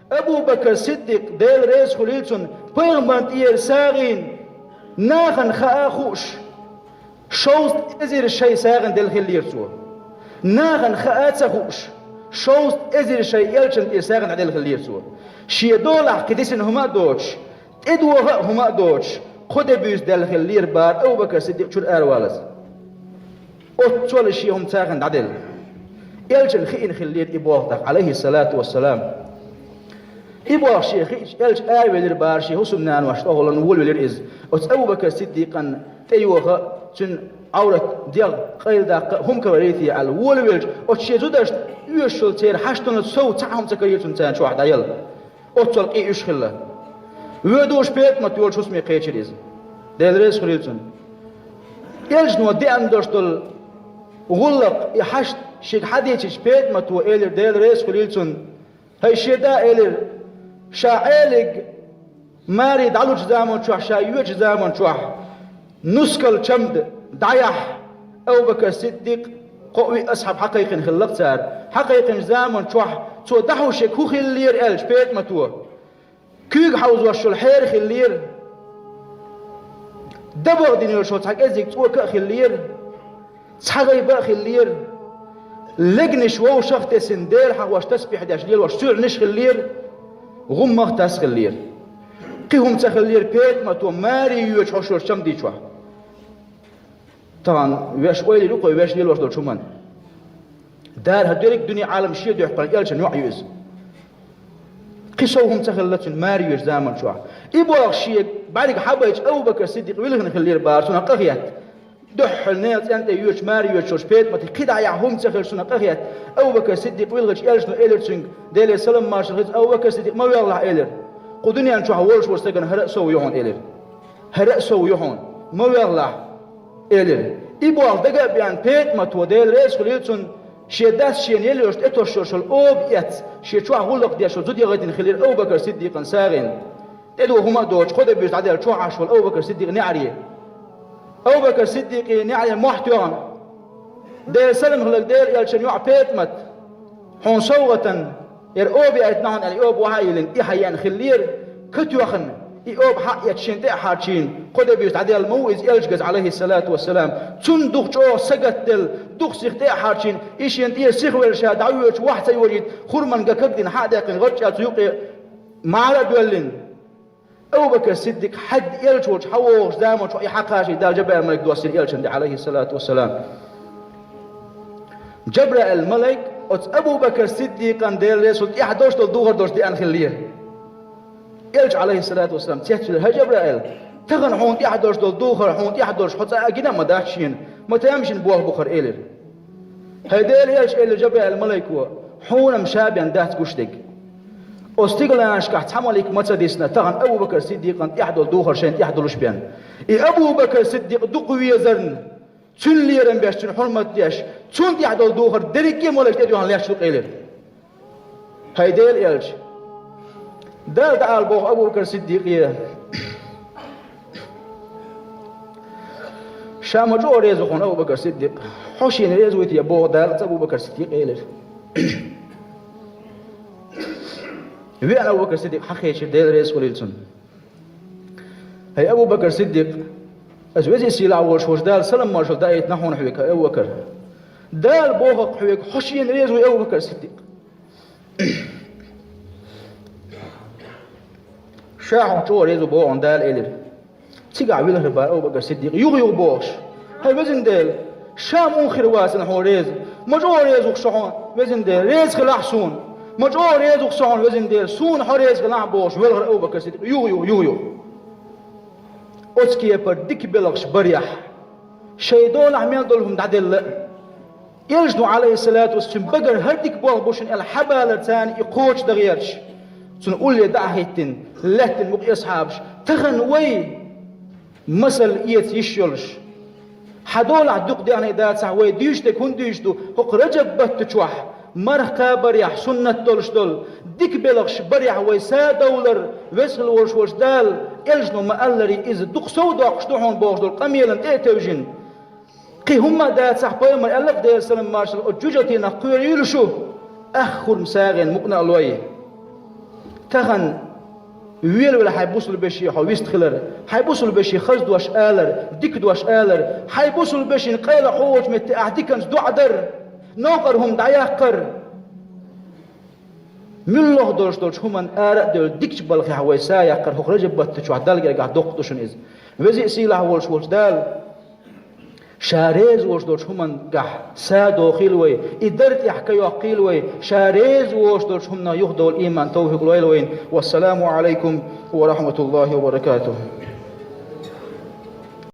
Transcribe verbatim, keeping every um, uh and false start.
Абу Бакр Сиддикъ, Дела реза хуьлийла цунна, пайхамарна тӀера сагӀийна нахана хаа а хууш, шовзткъа эзар шай сагӀина делла хиллера цо. Нахана хаа а ца хууш, шовзткъа эзар шай элчанна тӀера сагӀина дӀаделла хиллера цо. Шен долахь кхин дисина хӀума а доцуш, тӀедоха а хӀума а доцуш, кхо де буьйса даьлла хиллера бахара Абу Бакр Сиддикъ чуьра аравалаза. Оццул шен хӀума сагӀина дӀаделла. Элчанна хиъна хиллера и болх тӀаккха, Ӏалайхиссалату вассалам. И болх шена хиъча, элча аравелира бахара шен хӀусамнанош тӀехула, волавелира иза. Оцу Абу Бакр Сиддикъан тӀейоха а, цуьнан Ӏоврат, дегӀ къайладаккха а хӀума каравелийта аьлла, волавелча, оцу шен зударшна оьшуш йолу церан хьаштана сов цхьа хӀума ца карийра цунна царна чохь дӀаелла. Оццул къийса уьш хилла. Воьдуш ПетӀамат йолчу хӀусаме кхечира иза. Дела реза хуьлийла цунна. Элчано деана долуш долу гӀуллакх, и хьашт шега хьадийцича, ПетӀамато элира, Дела реза хуьлийла цунна: «ХӀай шен да, — элира, — ша Ӏелиг маре дӀалучу заман чохь, ша йоьдучу заман чохь, нускал чамда дӀаяхьа Абу Бакр Сиддикъ кхо-виъ асхьаб хьакхайкхина хилла-кх цара. Хьакхайкхинчу заман чохь цо дӀахьуш ерг хӀун хиллера?» — аьлча, ПетӀамато: «Куьйга хьовзош йолу хьера хиллера, дабагӀа дина йолуш йолу цхьа кӀеззиг цӀока а хиллера, цхьа гӀайба а хиллера, легнаш вовшах а тесина, Дела хьахош, тасбихь деш лелош суьлхьанаш а хиллера, гӀуммах а тас а хиллера. Кхин хӀума ца хиллера ПетӀамато маре йоьдуш хьош йолчу чамдий чохь». Тахана ваьш ойла йира кхо ваьш лелош долчу хӀуманна. Дара хӀара дерриг а дуьне, Ӏалам шен дуьхьа кхоьллина элчанна йоӀ ю иза. Кхин сов хӀума ца хилла цуьнан маре йоьдучу заман чохь. И болх шен бӀаьрга хьабайча, Абу Бакр Сиддикъ вилхина хиллера бахара, цунах къахетта. Дуьххьал нехан цӀен тӀе йоьдуш, маре йоьдуш йолчу ПетӀаматах кхин дӀа а яхьа хӀума ца хилча, цунах къахетта. Абу Бакр Сиддикъ вилхича, элчано элира цуьнга, Делера салам-маршалла хуьлда, Абу Бакр Сиддикъ, ма воьлхалахь, элира. Кху дуьнен чохь волуш волчу стагана хӀара а сов ю хьуна, элира. ХӀара а сов ю хьуна, ма воьлхалахь, элира. И болх дага а беана, ПетӀамато, Дела реза хуьлийла цунна, шен дас шена елла йолуш тӀетосуш йолу оба эцна, шен чохь гӀуллакх деш йолу зуда яхийтина хиллера Абу Бакр Сиддикъан сагӀина. ТӀедуха хӀума а доцуш, кхо де буьйса дӀаделла чохь Ӏаш волу Абу Бакр Сиддикъан неӀаре. Абу Бакр Сиддикъан неӀаре мохь тоьхна: «Делера салам хуьлда, Делан элчанан йоӀ ПетӀамат, хьуна совгӀатана хӀара оба яийтина хьуна», — аьлла, и оба охьа а йиллина, и хьаеана хиллера, катоьхна, и оба хьаэцна шена тӀе а хьарчийна, кхо де буьйса дӀаделла ма ву иза элча геза, Ӏалайхиссалату вассалам. Цунна дукха чӀогӀа сагатделла, дукха сиха тӀе а хьарчийна, и шена тӀера сиха велла ша дӀавоьдуш вахь ца йожийта, хурманан ган кагдина хьа а даьккхина, гӀарчӀ а цу юкъе мӀара а доьллина. Абу Бакр Сиддикъ хьаьдда элча волчу хьавогӀучу заманчохь и хьакхачийна Дала Жабраил малик доссийра элчанна тӀе, Ӏалайхиссалату вассалам. Жабраил малик оцу Абу Бакр Сиддикъан, Делан реза хуьлда, тӀехь долуш долу духар долуш деана хиллера. Элча, Ӏалайхиссалату вассалам, цецвелира: «ХӀай Жабраил, тахана хьуна тӀехь долуш долу духар, хьуна тӀехь долуш хьо цкъа а гина а ма дац шена, ма тамашийна болх бу хӀара», — элира. «ХӀай Делан элча, — элира Жабраил малайко, — хьуна-м ша бен дац гуш дерг. Оцу стигланашкахь цхьа малик ма ца дисна, тахана Абу Бакр Сиддикъан тӀехь долу духар шайна тӀехь долуш бен. И Абу Бакр Сиддикъ дукха везарна, цуьнан лерам беш, цуьнан хьурмат деш, цунна тӀехь долу духар дерриге а малик тӀедоьхна лаьтташ ду-кх», — элира. «ХӀай Делан элча, Дала дӀаала боху Абу Бакр Сиддикъе: ша ма чӀогӀа реза ву хьуна, Абу Бакр Сиддикъ. Хьо шена реза вуй те боху Дала цкъа, Абу Бакр Сиддикъ», — элира. Веана Абу Бакр Сиддикъ хьакхечира, Делан реза хуьлийла цунна. «ХӀай Абу Бакр Сиддикъ, аса везий сийлахь волуш волчу Дала салам-маршалла даийтина хьуна хьоьга, хӀай Абу Бакр. Дала боху-кх хьоьга, хьо шена реза вуй, Абу Бакр Сиддикъ. Ша хьуна чӀогӀа реза ву боху хьуна Дала», — элира. Цигахь вилхира бахара Абу Бакр Сиддикъ, юха-юха бохуш: «ХӀай Везан Дела, ша муха хир вацара хьуна реза? Ма чӀогӀа реза ву-кх со хьуна, Везан Дела, реза хилахь суна. Ма чӀогӀа реза ву-кх со хьуна, Везан Дела, суна хьо реза хилахь», — бохуш, вилхира Абу Бакр Сиддикъ, юха-юха, юха-юха. Оцу кепара дика белхаш барехь, шайн долахь мел долу хӀума дӀаделла а, элчано, Ӏалайхиссалату вассалам, цуьнан багара хӀара дика болх бу шуна аьлла хьабалар царна и кхочушдан гӀерташ, цунна улле дӀа а хӀиттина, лаьттина мукъа асхьабаш: «Тахана вай масал эца йиш йолуш, хьан долахь дукха дехний дацахь, вай дуьйцуш дерг хӀунда дуьйцуш ду? ХӀокху Раджаб баттачохь марха кхабарехь суннат долуш долу дика белхаш барехь вай садовлар, веза хила волуш волчу Дала, элчано ма-аллара, иза дукха сов доккхуш ду хьуна», — бохуш долу къамелана тӀе а тевжина. Кхин хӀумма а дацахь, пайхамара аьлла-кх, Делан салам-маршалла, оцу жужатинах кхоьруьйтуш шу, ах хурма сагӀина мукъана а лой. Тахан велавелла хьай бусалба веший хьо вист хилар, хьай бусалба веший хаза дош алар, дика дош алар, хьай бусалба вешийна къайла хьо волча метте ахь диканца доӀа дар, новкъара хӀума дӀаяккхар. Муьлхха долуш долчу хӀуманна ара а девлла, дикачу балхехь вай са яккхар хӀокху Раджаб баттачохь Далла гергахь доккха ду шуна иза. Веза а, сийлахь а волуш волчу Дала Ша реза волуш долчу хӀуманна гахь са дохийла вай, и дар тӀехь ка йоккхийла вай, Ша реза волуш долчу хӀуманах юхадовла иман, тавфикъ лойла вайна. Вассаламу Ӏалайкум ва рахьматуллахӀи ва баракатухӀ.